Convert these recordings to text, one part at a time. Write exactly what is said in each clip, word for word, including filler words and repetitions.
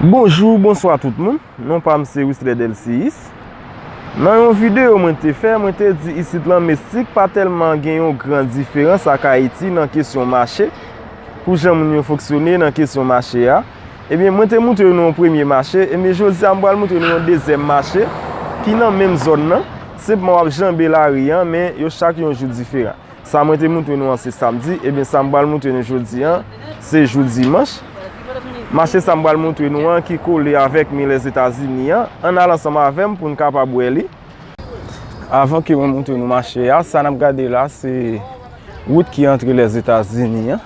Bonjou, bonswa tout moun. Non pa m se Wisler Delcius. Nan yon videyo mwen te fè, mwen te di isit lan Mestik pa tèlman gen yon gran diferans ak Ayiti nan kesyon mache, pou jan moun yo fonksyone nan kesyon mache a. Ebyen, mwen te moutre nou yon premye mache, ebyen, jodi a m pral moutre nou yon dezyèm mache ki nan menm zòn nan. Senpman w ap janbe lari a, men yo chak yon jou diferan. Sa mwen te moutre nou an se samdi, ebyen sa m pral moutre nou jodi a, se jou dimanch. Mache sa m pral moutre nou an ki kole avèk mi Lèzetazini an, ann al ansanm avè m pou n kapab wè li. Avan ke mwen moutre nou mache a, sa n ap gade la se wout ki antre Lèzetazini an.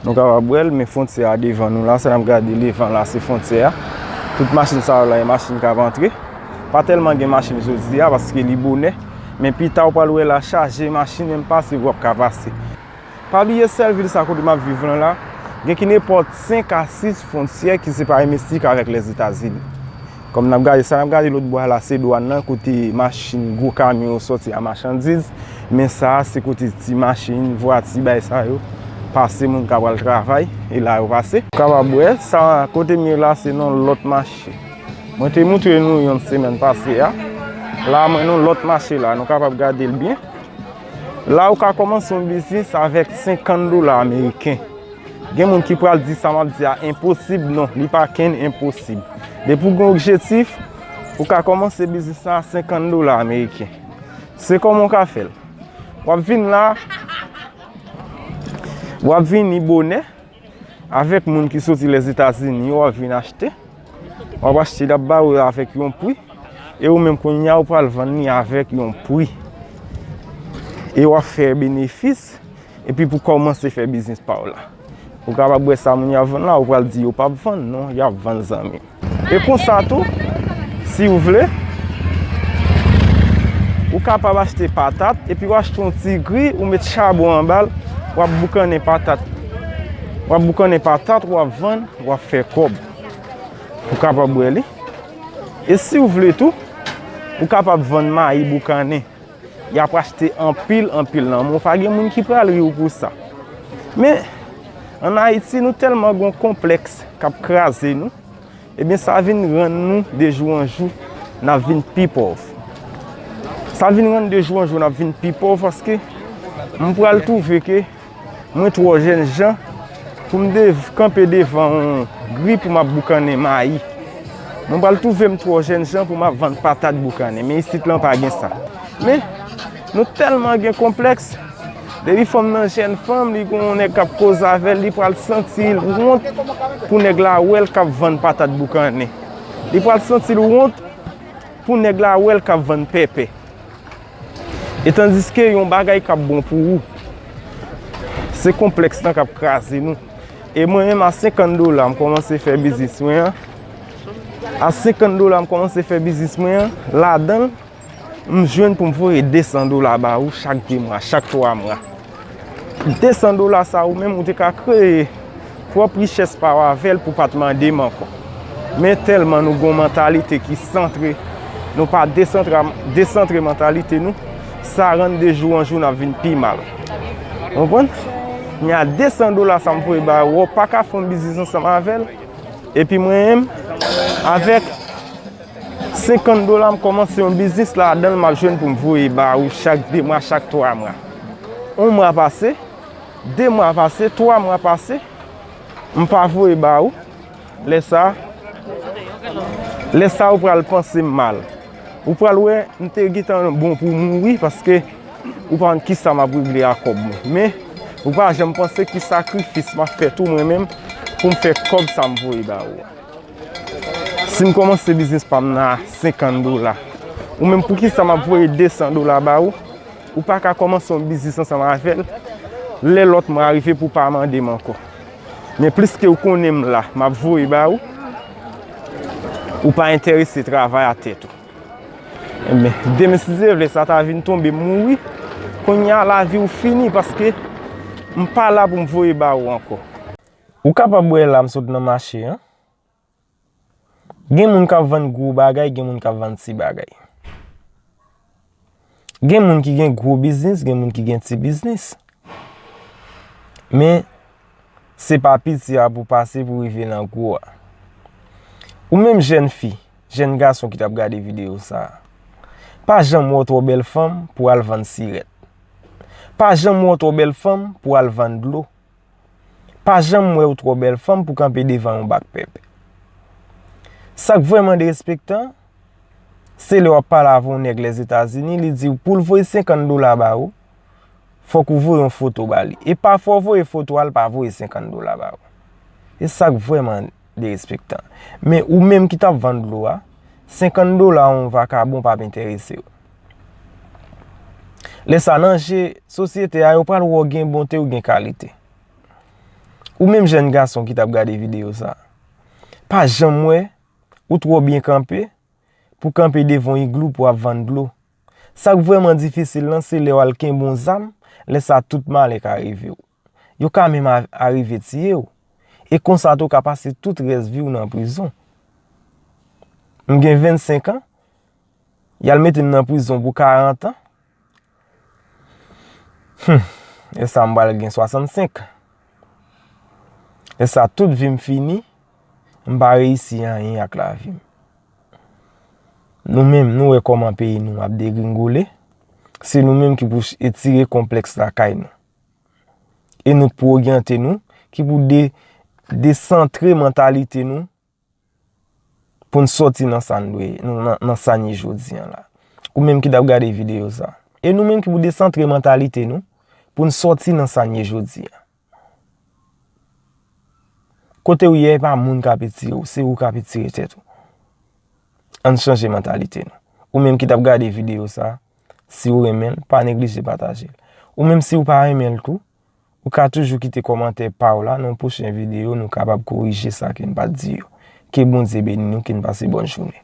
Nou kapab wè l, men fwontyè a devan nou la, sa n ap gade devan la se fwontyè a. Tout machin sa yo la, e machin k ap antre. Pa tèlman gen machin jodi a paske li bonè, men pita w pral wè la chaje machin, menm pase w ap ka pase. Pa bliye sèl vil sa kote m ap viv lan la, gen ki nenpòt senk a sis fwontyè ki separe Mestik avèk Lèzetazini. Kòm n ap gade sa, n ap gade lòt bò a la, se dwàn nan, kote machin gwo kamyon yo sòti a machandiz. Men sa a, se kote ti machin, vwati, bagay sa yo pase, moun ka pral travay, e la yo pase. Ou kapab wè, sa kote m ye la, se nan lòt mache. Mwen te moutre nou yon semèn pase a. La, mwen nan lòt mache la, nou kapab gade l byen. La, ou ka kòmanse yon biznis avèk senkant dola ameriken. Gen moun ki pral di sa m ap di a enposib, non, li pa kenn enposib. Depi w gen objektif, ou ka kòmanse biznis la a senkant dola ameriken. Se kòman w ka fè l? W ap vin la, w ap vini bonè avèk moun ki soti Lèzetazini yo, w ap vin achte. W ap achte, l ap ba ou avèk yon pri, e ou menm kounye a, ou pral vann li avèk yon pri. E w ap fè benefis, epi pou kòmanse fè biznis pa w la. Ou kapab wè sa moun y ap vann la, ou pral di yo p ap vann, non, y ap vann zanmi. E konsa tou, si w vle, ou kapab achte patat, epi w achte yon ti gri, ou met chabon anba l, w ap boukannen patat. W ap boukannen patat, w ap vann, w ap fè kòb. Ou kapab wè li. E si w vle tou, ou kapab vann mayi boukannen. Y ap achte anpil, anpil nan men w. Pa gen moun ki pral ri w pou sa. Men, ann Ayiti, nou tèlman gen yon konplèks k ap kraze nou, ebyen, sa vin rann nou de jou an jou, n ap vin pi pòv. Sa vin rann de jou an jou, n ap vin pi pòv paske m pral twouve ke mwen twò jènjan pou m dev-, kanpe devan yon gri pou m ap boukannen mayi. Mwen pral twouve m twò jènjan pou m ap vann patat boukannen, men isit lan pa gen sa. Men, nou tèlman gen konplèks, depi fanm nan jèn fanm, li gen yon nèg k ap koze avè l, li pral santi l wont pou nèg la wè l k ap vann patat boukannen. Li pral santi l wont pou nèg la wè l k ap vann pèpè. E tandiske yon bagay k ap bon pou ou, se konplèks lan k ap kraze nou. E mwen menm a senkant dola m kòmanse fè biznis mwen an. A senkant dola m kòmanse fè biznis mwen an, ladan l, m jwenn pou m voye desan dola ba ou chak de mwa, chak twa mwa. Desan dola sa ou menm ou te ka kreye pwòp richès pa w avè l pou w pa t mande m ankò. Men tèlman nou gen yon mantalite ki santre, nou pa desantra-, desantre mantalite nou, sa rann de jou an jou n ap vin pi mal. Ou konprann? Men a desan dola sa m voye ba ou, ou pa ka fè yon biznis ansanm avè l. Epi mwen menm, avèk senkant dola, m kòmanse yon biznis ladan l, m ap jwenn pou m voye ba ou chak de mwa, chak twa mwa. Yon mwa pase, de mwa pase, twa mwa pase, m pa voye ba ou. Lè sa, lè sa ou pral panse m mal. Ou pral wè, m te gentan bon pou mouri paske ou pa konn kisa m ap regle a kòb mwen. Men, ou pa janm panse ki sakrifis m ap fè tou mwen menm pou m fè kòb sa m voye ba ou a. Si m kòmanse biznis pa m nan a senkant dola, ou menm poukisa m ap voye desan dola ba ou, ou pa ka kòmanse yon biznis ansanm avè l, lè lòt mwa rive pou w pa mande m ankò. Men pliske ou konnen m la, m ap voye ba ou, ou pa enterese travay a tèt ou. Ebyen, demen si Dye vle, sa ta vin tonbe m mouri. Kounye a, lavi w fini paske m pa la pou m voye ba ou ankò. Ou kapab wè la m sot nan mache an. Gen moun k ap vann gwo bagay, gen moun k ap vann ti bagay. Gen moun ki gen gwo biznis, gen moun ki gen ti biznis. Men, se pa piti a pou pase pou rive nan gwo a. Ou menm jèn fi, jèn gason ki t ap gade videyo sa a, pa janm wè w twò bèl fanm pou w al vann sirèt. Pa janm wè w twò bèl fanm pou w al vann dlo. Pa janm wè w twò bèl fanm pou kanpe devan yon bak pèpè. Sa k vrèman derespektan, se lè w ap pale avè yon nèg Lèzetazini, li di w pou l voye senkant dola ba ou, fòk ou voye yon foto ba li. E pafwa w voye foto a, l pa voye senkant dola ba ou. E sa k vrèman derespektan. Men ou menm ki t ap vann dlo a, senkant dola yon vakabon p ap enterese w. Lè sa nan je sosyete a, yo pral wè w gen bonte, w gen kalite. Ou menm jèn gason ki t ap gade videyo sa a, pa janm wè ou twò byen kanpe pou kanpe devan yon iglou pou ap vann dlo. Sa k vrèman difisil lan, se lè w al kenbe yon zam, lè sa tout malè ka rive w. Yo ka menm a- arive tiye w. E konsa tou w ka pase tout rès vi w nan prizon. M gen vennsenk an, y al mete m nan prizon pou karant an. Hum, e sa m pral gen swasannsenk. E sa tout vi m fini, m pa reyisi anyen ak lavi m. Nou menm, nou wè kòman peyi nou ap degringole. Se nou menm ki pou ch- etire konplèks lakay nou. E nou k pou oryante nou, ki pou de- desantre mantalite nou pou n sòti nan sa n dwe, nan, nan, nan sa n ye jodi an la. Ou menm ki t ap gade videyo sa. E nou menm ki pou desantre mantalite nou pou n sòti nan sa n ye jodi an. Kote w ye a, e pa moun k ap etire w, se ou k ap etire tèt ou. Ann chanje mantalite nou. Ou menm ki t ap gade videyo sa, si w renmen l, pa neglije pataje l. Ou menm si w pa renmen l tou, ou ka toujou kite kòmantè pa w la, nan yon pwochen videyo, nou kapab korije sa ke n pa t di yo. Ke Bondye beni nou, ke n pase bòn jounen.